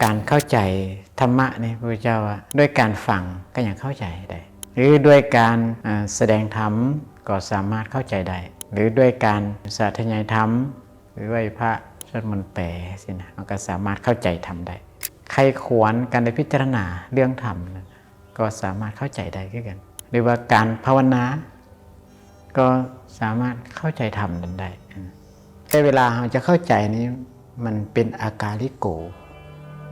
ການເຂົ້າໃຈທຳມະນີ້ ພະພຸດທະເຈົ້າວ່າ ດ້ວຍການຟັງກໍຍັງເຂົ້າໃຈໄດ້ ຫຼືດ້ວຍການ ເອີ ສະແດງທຳກໍສາມາດເຂົ້າໃຈໄດ້ ຫຼືດ້ວຍການສາທະຍາຍທຳ ຫຼືໄຫວ້ພະ ສວດມົນແປຊີ້ນະ ເຮົາກໍສາມາດເຂົ້າໃຈທຳໄດ້. ໃຄ່ຄວນກັນ ໄດ້ພິຈາລະນາເລື່ອງທຳນັ້ນ ກໍສາມາດເຂົ້າໃຈໄດ້ຄືກັນ ຫຼືວ່າການພາວະນາ ກໍສາມາດເຂົ້າໃຈທຳນັ້ນໄດ້. ແຕ່ເວລາເຮົາຈະເຂົ້າໃຈນີ້ ມັນເປັນອາກາລິໂກ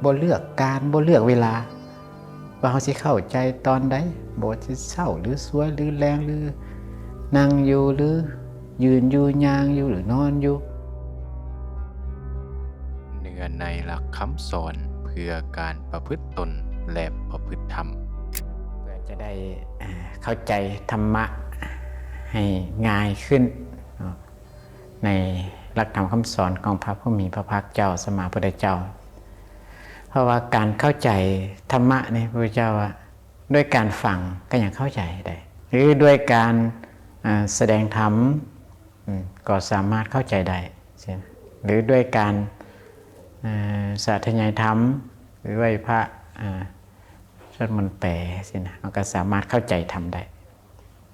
ບໍ່ເລືອກການ ບໍ່ເລືອກເວລາ ວ່າເຮົາຊິເຂົ້າໃຈຕອນໃດ ບໍ່ວ່າຊິເຊົ້າ ຫຼືສວຍ ຫຼືແລງ ຫຼືນັ່ງຢູ່ ຫຼື ຢືນຢູ່ ຍ່າງຢູ່ ຫຼືນອນຢູ່. ເນື້ອໃນຫຼັກຄຳສອນເພື່ອການປະພຶດຕົນ ແລະ ປະພຶດທຳ ເພື່ອຈະໄດ້ ເອີ ເຂົ້າໃຈທຳມະໃຫ້ງ່າຍຂຶ້ນເນາະ ໃນຫຼັກທຳຄຳສອນຂອງພະຜູ້ມີພະພາກເຈົ້າ ສຳມາພຸດທະເຈົ້າ. ເພາະວ່າການເຂົ້າໃຈທຳມະນີ້ ພະພຸດທະເຈົ້າວ່າ ດ້ວຍການຟັງກໍຍັງເຂົ້າໃຈໄດ້ ຫຼືດ້ວຍການ ເອີ ສະແດງທຳ ອືມ ກໍສາມາດເຂົ້າໃຈໄດ້ ເຊັ່ນ ຫຼືດ້ວຍການ ເອີ ສາທະຍາຍທຳ ຫຼືໄຫວ້ພະ ເອີ ສວດມົນແປຊີ້ນະ ເຮົາກໍສາມາດເຂົ້າໃຈທຳໄດ້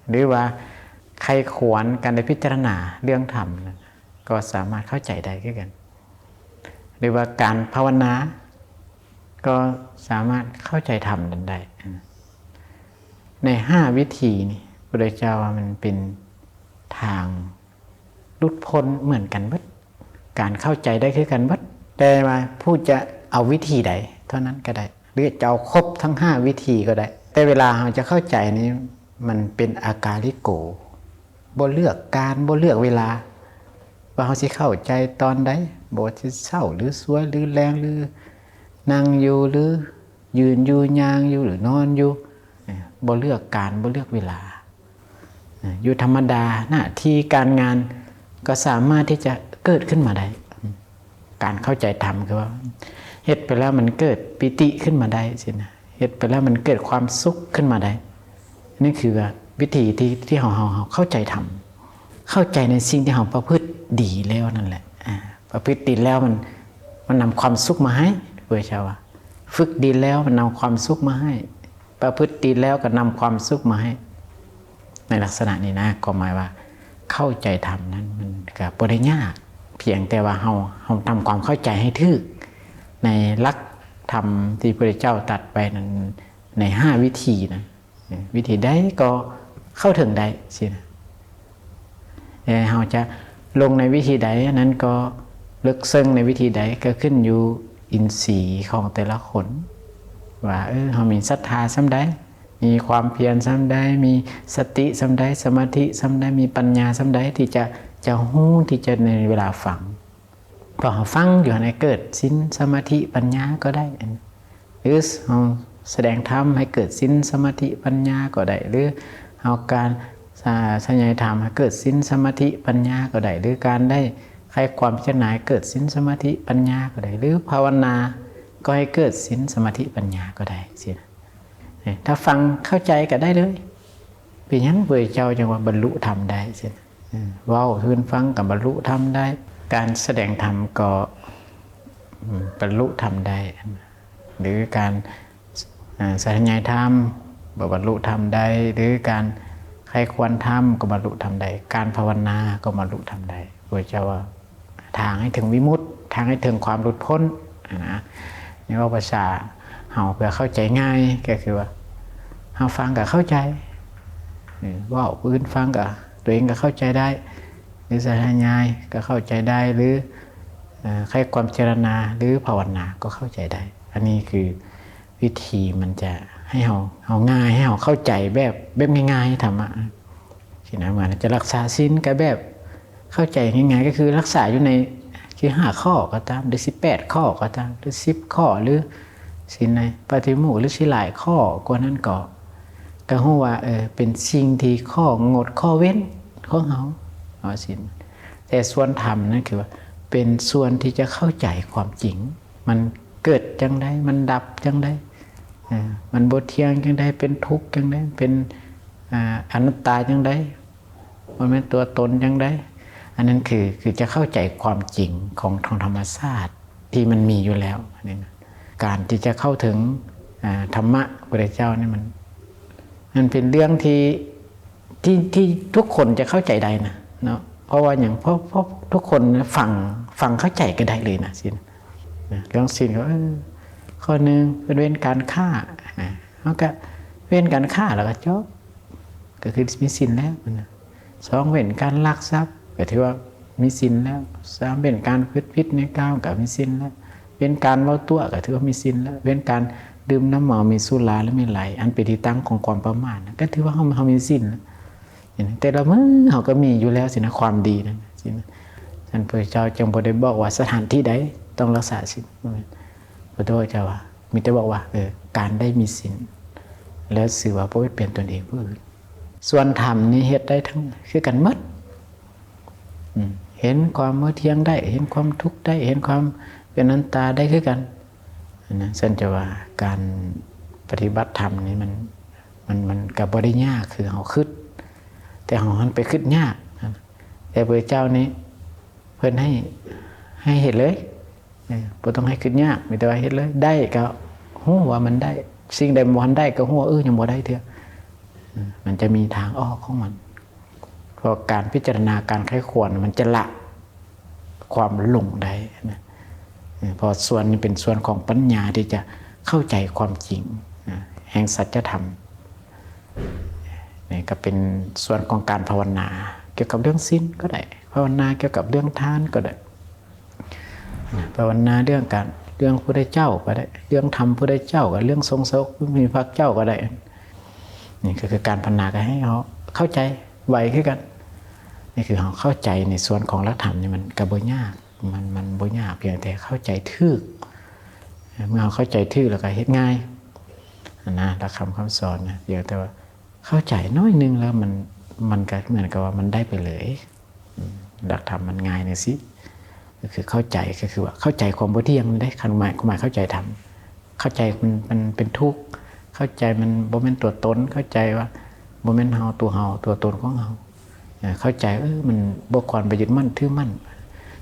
ຫຼືວ່າໃຄ່ຄວນກັນ ໄດ້ພິຈາລະນາເລື່ອງທຳນັ້ນ ກໍສາມາດເຂົ້າໃຈໄດ້ຄືກັນ ຫຼືວ່າການພາວະນາ ກໍສາມາດເຂົ້າໃຈທຳນັ້ນໄດ້. ໃນຫ້າວິທີນີ້ ພະພຸດທະເຈົ້າວ່າມັນເປັນທາງຫຼຸດພົ້ນເໝືອນກັນເບິດ ການເຂົ້າໃຈໄດ້ຄືກັນເບິດ ແຕ່ວ່າຜູ້ຈະເອົາວິທີໃດເທົ່ານັ້ນກໍໄດ້ ຫຼືຈະເອົາຄົບທັງຫ້າວິທີກໍໄດ້ ແຕ່ເວລາເຮົາຈະເຂົ້າໃຈນີ້ ມັນເປັນອາກາລິໂກ ບໍ່ເລືອກການ ບໍ່ເລືອກເວລາ ວ່າເຮົາຊິເຂົ້າໃຈຕອນໃດ ບໍ່ວ່າຊິເຊົ້າ ຫຼືສວຍ ຫຼືແລງ ຫຼືນັ່ງຢູ່ ຫຼືຢືນຢູ່ ຍ່າງຢູ່ ຫຼືນອນຢູ່ ເອີ ບໍ່ເລືອກການ ບໍ່ເລືອກເວລາ ເອີ ຢູ່ທຳມະດາ ໜ້າທີ່ການງານກໍສາມາດທີ່ຈະເກີດຂຶ້ນມາໄດ້. ການເຂົ້າໃຈທຳຄືວ່າ ເຮັດໄປແລ້ວມັນເກີດປີຕິຂຶ້ນມາໄດ້ຊີ້ນະ ເຮັດໄປແລ້ວມັນເກີດຄວາມສຸກຂຶ້ນມາໄດ້. ນີ້ຄືວ່າວິທີທີ່ ທີ່ເຮົາ ເຮົາ ເຮົາເຂົ້າໃຈທຳ ເຂົ້າໃຈໃນສິ່ງທີ່ເຮົາປະພຶດດີແລ້ວນັ້ນແຫຼະ. ອາ ປະພຶດດີແລ້ວມັນ ມັນນຳຄວາມສຸກມາໃຫ້ ພະພຸດທະເຈົ້າວ່າ ຝຶກດີແລ້ວມັນນຳຄວາມສຸກມາໃຫ້ ປະພຶດດີແລ້ວກໍນຳຄວາມສຸກມາໃຫ້. ໃນລັກສະນະນີ້ນະ ຄວາມໝາຍວ່າເຂົ້າໃຈທຳນັ້ນ ມັນກໍບໍ່ໄດ້ຍາກ ພຽງແຕ່ວ່າເຮົາ ເຮົາທຳຄວາມເຂົ້າໃຈໃຫ້ຖືກໃນຫຼັກທຳທີ່ພະພຸດທະເຈົ້າຕັດໄວ້ນັ້ນ ໃນຫ້າວິທີນັ້ນ ວິທີໃດກໍເຂົ້າເຖິງໄດ້ຊີ້ນະ. ແຕ່ເຮົາຈະລົງໃນວິທີໃດ ອັນນັ້ນກໍເລິກເຊິ່ງໃນວິທີໃດ ກໍຂຶ້ນຢູ່ອິນຊີຂອງແຕ່ລະຄົນ ວ່າ ເອີ ເຮົາມີສັດທາສ່ຳໃດ ມີຄວາມພຽນສ່ຳໃດ ມີສະຕິສ່ຳໃດ ສະມາທິສ່ຳໃດ ມີປັນຍາສ່ຳໃດ ທີ່ຈະ ຈະຮູ້ ທີ່ຈະໃນເວລາຟັງ ເພາະເຮົາຟັງຢູ່ຫັ້ນໃຫ້ເກີດສິນ ສະມາທິ ປັນຍາກໍໄດ້ ຫຼືເຮົາສະແດງທຳໃຫ້ເກີດສິນ ສະມາທິ ປັນຍາກໍໄດ້ ຫຼືເຮົາການສາທະຍາຍທຳໃຫ້ເກີດສິນ ສະມາທິ ປັນຍາກໍໄດ້ ຫຼືການໄດ້ໃຄ່ຄວາມພິຈາລະນາໃຫ້ເກີດສິນ ສະມາທິ ປັນຍາກໍໄດ້ ຫຼືພາວະນາກໍໃຫ້ເກີດສິນ ສະມາທິ ປັນຍາກໍໄດ້ຊີ້ນະ. ເອີ ຖ້າຟັງເຂົ້າໃຈກໍໄດ້ເລີຍ. ເປັນຫຍັງພະເຈົ້າຈັ່ງວ່າບັນລຸທຳໄດ້? ເຊັ່ນ ເອີ ເວົ້າຄືນຟັງກໍບັນລຸທຳໄດ້, ການສະແດງທຳກໍ ອືມ ບັນລຸທຳໄດ້ ຫຼືການ ເອີ ສາທະຍາຍທຳກໍບັນລຸທຳໄດ້ ຫຼືການໃຄ່ຄວນທຳກໍບັນລຸທຳໄດ້, ການພາວະນາກໍບັນລຸທຳໄດ້. ພະເຈົ້າວ່າ ທາງໃຫ້ເຖິງວິມຸດ ທາງໃຫ້ເຖິງຄວາມຫຼຸດພົ້ນນະ. ນີ້ເວົ້າພາສາເຮົາເພື່ອເຂົ້າໃຈງ່າຍ ກໍຄືວ່າເຮົາຟັງກໍເຂົ້າໃຈ, ເວົ້າຜູ້ອື່ນຟັງກໍ ຕົວເອງກໍເຂົ້າໃຈໄດ້ ຫຼືສາທະຍາຍກໍເຂົ້າໃຈໄດ້ ຫຼື ເອີ ໃຄ່ຄວາມພິຈາລະນາ ຫຼືພາວະນາກໍເຂົ້າໃຈໄດ້. ອັນນີ້ຄື ວິທີມັນຈະໃຫ້ເຮົາ ເຮົາງ່າຍ ໃຫ້ເຮົາເຂົ້າໃຈແບບ ແບບງ່າຍໆ ທຳມະຊີ້ນະ. ເໝືອນຈະລັກສາສິນກໍແບບເຂົ້າໃຈງ່າຍໆ ກໍຄືລັກສາຢູ່ໃນ ຄືຫ້າຂໍ້ກໍຕາມ ຫຼືສິບແປດຂໍ້ກໍຕາມ ຫຼືສິບຂໍ້ ຫຼືສິນໃນປາຕິໂມກ ຫຼືສິຫຼາຍຂໍ້ກວ່ານັ້ນກໍ ກໍຮູ້ວ່າ ເອີ ເປັນສິ່ງທີ່ຂໍ້ງົດ ຂໍ້ເວັ້ນຂອງເຮົາ ເອົາສິນ. ແຕ່ສ່ວນທຳນັ້ນຄືວ່າ ເປັນສ່ວນທີ່ຈະເຂົ້າໃຈຄວາມຈິງ ມັນເກີດຈັ່ງໃດ ມັນດັບຈັ່ງໃດ ເອີ ມັນບໍ່ທ່ຽງຈັ່ງໃດ ເປັນທຸກຈັ່ງໃດ ເປັນ ອາ ອະນັດຕາຈັ່ງໃດ ບໍ່ແມ່ນຕົວຕົນຈັ່ງໃດ. ອັນນັ້ນຄື ຄືຈະເຂົ້າໃຈຄວາມຈິງຂອງ ຂອງທຳມະຊາດທີ່ມັນມີຢູ່ແລ້ວ ອັນນີ້ນະ. ການທີ່ຈະເຂົ້າເຖິງ ອາ ທຳມະພະພຸດທະເຈົ້ານີ້ ມັນ ມັນເປັນເລື່ອງທີ່ ທີ່ ທີ່ທຸກຄົນຈະເຂົ້າໃຈໄດ້ນະເນາະ. ເພາະວ່າຫຍັງ? ເພາະ ເພາະທຸກຄົນຟັງ ຟັງເຂົ້າໃຈກໍໄດ້ເລີຍນະ. ສິນນະ ເລື່ອງສິນກໍ ເອີ ຂໍ້ໜຶ່ງເພິ່ນເວັ້ນການຄ້າ ອາ ເຮົາກໍເວັ້ນການຄ້າແລ້ວກໍຈົບ ກໍຄືມີສິນແລ້ວນະ. ສອງ ເວັ້ນການລັກຊັບ ກໍຖືວ່າມີສິນແລ້ວ. ສາມ ເວັ້ນການປະພຶດຜິດໃນກາມ ກໍມີສິນແລ້ວ. ເວັ້ນການເວົ້າຕົວະ ກໍຖືວ່າມີສິນແລ້ວ. ເວັ້ນການດື່ມນ້ຳເມົາ ມີສຸລາ ແລະ ມີໄລ ອັນເປັນທີ່ຕັ້ງຂອງຄວາມປະໝາດນະ ກໍຖືວ່າເຮົາ ເຮົາມີສິນແລ້ວ. ເຫັນ ແຕ່ລະມື້ເຮົາກໍມີຢູ່ແລ້ວສິນນະ ຄວາມດີນັ້ນສິນນະ. ສະນັ້ນ ພະພຸດທະເຈົ້າຈຶ່ງບໍ່ໄດ້ບອກວ່າສະຖານທີ່ໃດຕ້ອງລັກສາສິນ ບໍ່ແມ່ນ. ພະພຸດທະເຈົ້າວ່າ ມີແຕ່ບອກວ່າ ເອີ ການໄດ້ມີສິນ ແລ້ວຊື່ວ່າບໍ່ບຽດບຽນຕົນເອງຜູ້ອື່ນ. ສ່ວນທຳນີ້ເຮັດໄດ້ທັງ ຄືກັນໝົດ ອືມ ເຫັນຄວາມບໍ່ທ່ຽງໄດ້ ເຫັນຄວາມທຸກໄດ້ ເຫັນຄວາມເປັນອະນັດຕາໄດ້ຄືກັນນະ. ຊັ້ນຈະວ່າການປະຕິບັດທຳນີ້ມັນ ມັນ ມັນກໍບໍ່ໄດ້ຍາກຄືເຮົາຄິດ ແຕ່ເຮົາຫັ້ນໄປຄິດຍາກ. ແຕ່ພະພຸດທະເຈົ້ານີ້ເພິ່ນໃຫ້ ໃຫ້ເຮັດເລີຍ ເອີ ບໍ່ຕ້ອງໃຫ້ຄິດຍາກ ມີແຕ່ວ່າເຮັດເລີຍ. ໄດ້ກໍຮູ້ວ່າມັນໄດ້ ສິ່ງໃດບໍ່ທັນໄດ້ກໍຮູ້ວ່າ ເອີ ຍັງບໍ່ໄດ້ເທື່ອ. ເອີ ມັນຈະມີທາງອອກຂອງມັນ ເພາະການພິຈາລະນາ ການໃຄ່ຄວນ ມັນຈະລະຄວາມຫຼົງໄດ້ນະ. ເອີ ເພາະສ່ວນນີ້ເປັນສ່ວນຂອງປັນຍາທີ່ຈະເຂົ້າໃຈຄວາມຈິງນະ ແຫ່ງສັດຈະທຳ. ນີ້ກໍເປັນສ່ວນຂອງການພາວະນາ ກ່ຽວກັບເລື່ອງສິນກໍໄດ້ ພາວະນາກ່ຽວກັບເລື່ອງທານກໍໄດ້ ພາວະນາເລື່ອງການ ເລື່ອງພຸດທະເຈົ້າກໍໄດ້ ເລື່ອງທຳພຸດທະເຈົ້າກໍ ເລື່ອງສົງສາວກຜູ້ມີພະພາກເຈົ້າກໍໄດ້. ນີ້ກໍຄືການພາວະນາ ກໍໃຫ້ເຮົາເຂົ້າໃຈໄວຄືກັນ. ນີ້ຄືເຮົາເຂົ້າໃຈໃນສ່ວນຂອງຫຼັກທຳນີ້ ມັນກໍບໍ່ຍາກ ມັນ ມັນບໍ່ຍາກ ພຽງແຕ່ເຂົ້າໃຈຖືກ. ເມື່ອເຮົາເຂົ້າໃຈຖືກແລ້ວກໍເຮັດງ່າຍຫັ້ນນະ ຫຼັກຄຳຄຳສອນນະ. ພຽງແຕ່ວ່າເຂົ້າໃຈໜ້ອຍໜຶ່ງແລ້ວ ມັນ ມັນກໍເໝືອນກັບວ່າມັນໄດ້ໄປເລີຍ. ອືມ ຫຼັກທຳມັນງ່າຍຈັ່ງຊີ້ ກໍຄືເຂົ້າໃຈ ກໍຄືວ່າເຂົ້າໃຈຄວາມບໍ່ທ່ຽງນີ້ເດ້. ຄວາມໝາຍ ຄວາມໝາຍເຂົ້າໃຈທຳ ເຂົ້າໃຈມັນ ມັນເປັນທຸກ ເຂົ້າໃຈມັນບໍ່ແມ່ນຕົວຕົນ ເຂົ້າໃຈວ່າບໍ່ແມ່ນເຮົາ ຕົວເຮົາ ຕົວຕົນຂອງເຮົາ. ເອີ ເຂົ້າໃຈ ເອີ ມັນບໍ່ຄວນໄປຍຶດໝັ້ນຖືໝັ້ນ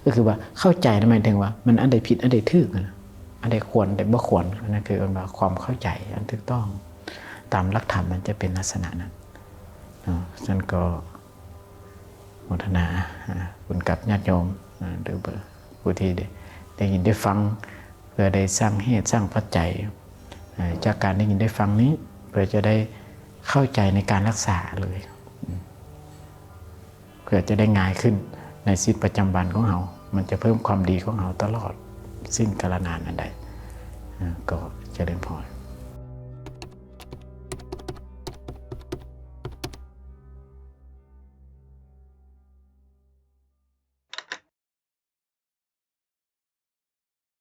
ກໍຄືວ່າເຂົ້າໃຈນັ້ນໝາຍເຖິງວ່າມັນອັນໃດຜິດ ອັນໃດຖືກນະ ອັນໃດຄວນ ອັນໃດບໍ່ຄວນ. ອັນນັ້ນຄືເອີ້ນວ່າຄວາມເຂົ້າໃຈອັນຖືກຕ້ອງຕາມຫຼັກທຳ ມັນຈະເປັນລັກສະນະນັ້ນເນາະ. ສະນັ້ນກໍ ໂມທະນາ ອາ ບຸນກັບຍາດໂຍມ ອາ ຫຼື ຜູ້ທີ່ໄດ້ ໄດ້ຍິນໄດ້ຟັງ ເພື່ອໄດ້ສ້າງເຫດສ້າງປັດໄຈ ອາ ຈາກການໄດ້ຍິນໄດ້ຟັງນີ້ ເພື່ອຈະໄດ້ເຂົ້າໃຈໃນການຮັກສາເລີຍ ອາ ເພື່ອຈະໄດ້ງ່າຍຂຶ້ນໃນຊີວິດປະຈຳວັນຂອງເຮົາ ມັນຈະເພີ່ມຄວາມດີຂອງເຮົາຕະຫຼອດສິ້ນກາລະນານອັນໃດ. ອາ ກໍຈະເລີນພອນ.